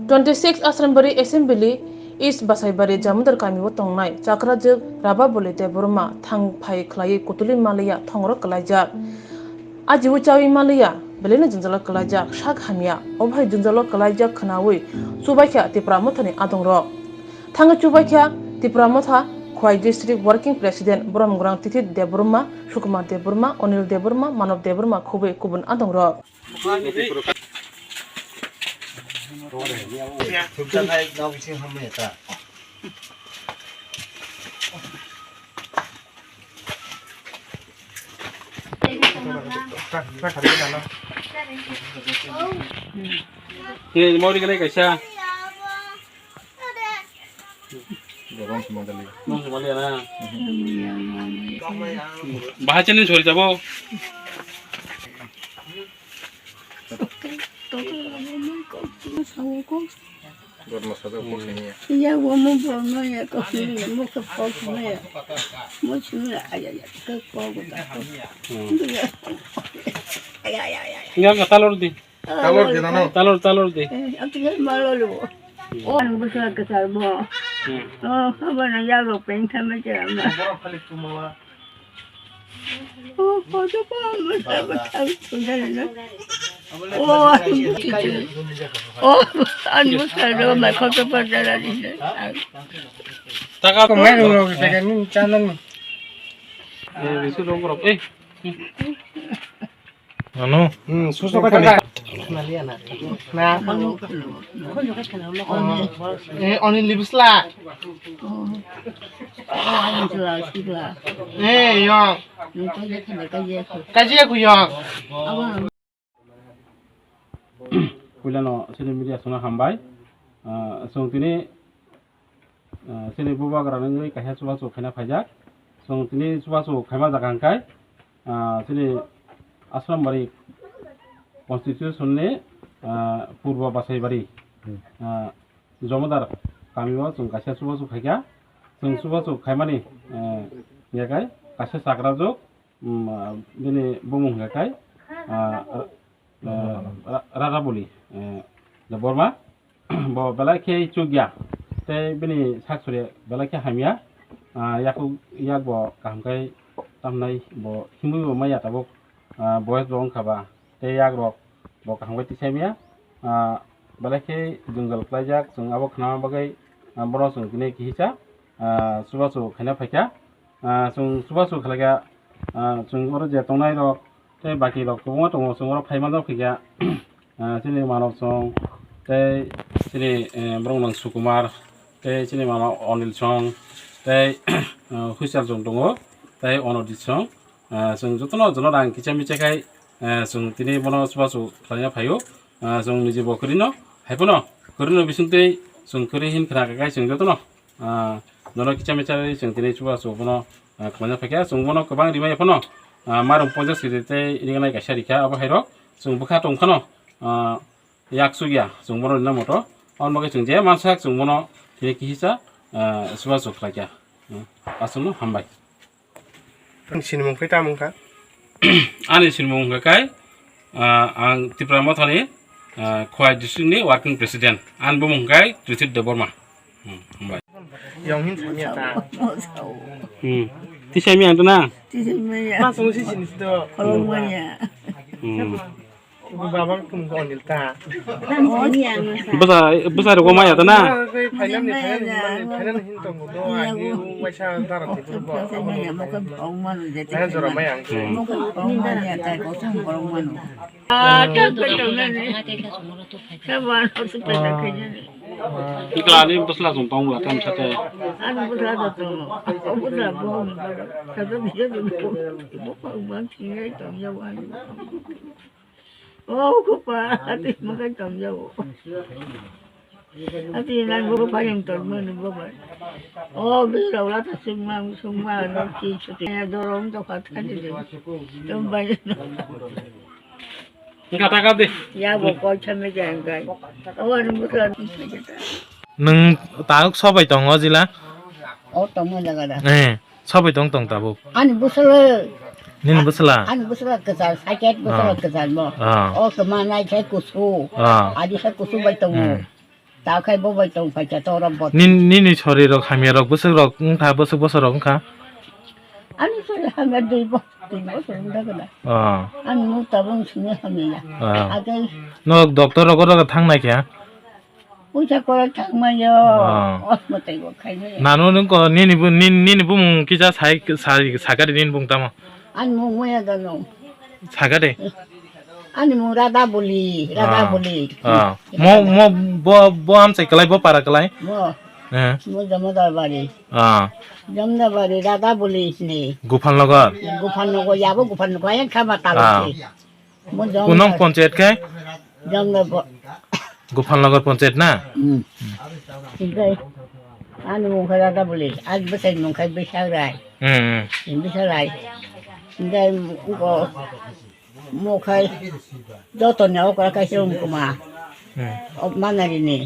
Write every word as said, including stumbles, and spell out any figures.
Twenty six Asrambari Assembly East Basaibari Jamudar kamio tongnai chakrajwk Rababoli Debbarma thang phai khlaiwi kutuli maliya thongrok kwlaijak. Ajiwi chawi maliya, belai no jwngjalo kwlaijak, sak hamya. Obo hai jwngjalo kwlaijak khwnawi chubaikha Tipra Mothani adongrok. Thangwi chubaikha Tipra Motha Khowai District Working President Bromgrang Tithi Debbarma, Sukumar Debbarma, Onil Debbarma, Manob Debbarma khobwi kubun adongrok. Mori gana kaisa. Bahai chini sori jabo. Iya, wo mo borno ya, ko sini ya, mo ke pok mo ya. Mo sini ya, aya ya, ke pok da. Aya ya ya. Talor di. Talor di nano. Talor, talor di. Eh, aku kan malu lu. Oh, anu besar kesal mo. Oh, apa na ya lo pengsan macam. Oh, kau tu pun besar besar sudah na. Oh, anu besar. Oh, anu besar tu mai kau tu pun jalan ini. Taka ko mai lo ke ni channel ni. Eh, bisu dong bro. Eh. Ano? Hmm, susu ka tani. Na. Eh, oni libisla. Eh, yo. Kaji aku yo. Puilano sini media songno hambai. Ah, song tini Ah, chini bubagra nungwi kaisa chubachu khaina phaijak. Chwng tini chubachu khaima jaga hwnkhe, ah, chini Asrambari constitution ni, ah, Purbo Basaibari, ah, Jomodar kamio chwng kaisa chubachu khaikha. Chwng chubachu khaimani, eh, hwnkhe kaisa chakrajwk, um, ah, bini bumung hwnkhe, ah, ah, Ra-, Rarabuli, eh, Debbarma. Bo belai khe chukya, tei bini sak suri belai khe hamya. Ah, yakuk, yak bo kaham khe tamnai, bo himwi bo maya tabuk, ah, boyes bo wngkha ba, tei yak rok bo kaham khe tisai maya. Ah, belai khe jwngjal khlaijak, chwng abo khnama bagwi, ah, bono chwng tini kihisa, ah, chubachu khaina phaikha. Ah, chwng chubachu khlaikha, ah, chwng oro je tongnai rok, tei baki rok kwbangma tongo, chwng oro phai manjak khaikha, ah, chini Manob song, tei chini, eh, borok nang Sukumar, tei chini mama Onil song, tei, ah, Huisal song tongo, tei Onodit song. Ah, chwng jotono jono rang kicha micha khai, ah, chwng tini bono chubachu khlaina phaio. Ah, chwng niji bo kwrwino, hai phano kwrwino bisingtwi chwng kwrwi hin khna kha khai chwng jotono, ah, nono kicha micha chwng tini chubachu bono, ah, khlaina phaikha. Chwng bono kwbang rimai phano, ah, marung ponchas kg tei ringnai kaisa rikha, abo hairok chwng bwkha tong phano, ah, yak sugya chwng bono rina moto. Aboni bagwi chwng je mansak chwng bono tini kihisa, ah, chubachu khlaikha. Hmm, aswkno hambai. Nini sinimung khe tamo wngkha? Ani sinimung wngkha khe, ah, ang Tipra Mothani, ah, Khowai district ni working president. Ani bumung wngkha khe Tritip Debbarma. Hmm, hambai. Yong hin samya ta. Hmm. Tisai mi ang to na? Tisai mi ya. Mas mo si sini to. Kolong mo ya. Hmm. Baba kung ko nil ta. Basa, basa ro maya ta na. Final ni final ni final hin to mo do ani waisa dara ti bo. Final jora maya ang. Ikla ni bwsla jong tong la tam sa te. Ano bwsla da tong. O bwsla bo. Sa to biya bo. Bo ko man singai tong ya wa. O ko pa, ati makai tong ya wo. Ati nan bo pa yang tong man bo ba. O bi ra la ta sung ma sung ma no ki su ti ya do rong to khat khat de. Tong ba. Wngkha taka de. Ya bo koi chame jai wngkha. Awan bwsla. Nwng tabuk sobai tongo jila? O tongo jaga da. Eh, sobai tong tong tabuk. Ani bwsla. Nini bwsla? Ani bwsla kwchar, saket bwsla kwchar mo. Ah. O kwma nai khe kusu. Ah. Adi khe kusu bai tongo. Hmm. Akhai bo bai tong phaikha to rok bot. Nin-, nini sori rok hamya rok bwswk rok wngkha, bwswk bwswk rok wngkha? Ani sori hamya dui bo, dui bo sori wngkha gana. Oh. Ani muk tabung sini hamya. Oh. Akhai no doctor rok oro thang nai kha? Puisa kora thang mayo. Oh. Os matai bo khai mayo. Nanu nung ko nini bu-, nin-, nini bumung kisa sai, sai, sakari nini bung tamo. Ani mung maya gano. Sagade? Ani mung Rada Boli, Rada Ah. Boli. Ah. Mo, mo, bo, bo amchai kalai, bo para kalai? Mo. Eh. Mo Jamodar Bari. Ah. Jamodar Bari, Rada Boli ni. Guphan Logar? Guphan Logar, yabo Guphan Logar, yang kama Ah. talo. Mo Jamodar. Kunong ponchayat kai? Jamodar bo. Guphan Logar ponchayat na? Hmm. Ikai. Ani mung kha Rada Boli, ani besai mung kha Bisagrai. Hmm, hmm. Bisagrai. Ikai ko. Mo khai joto ni okra kaisa wng kuma. Hmm. O manari ni.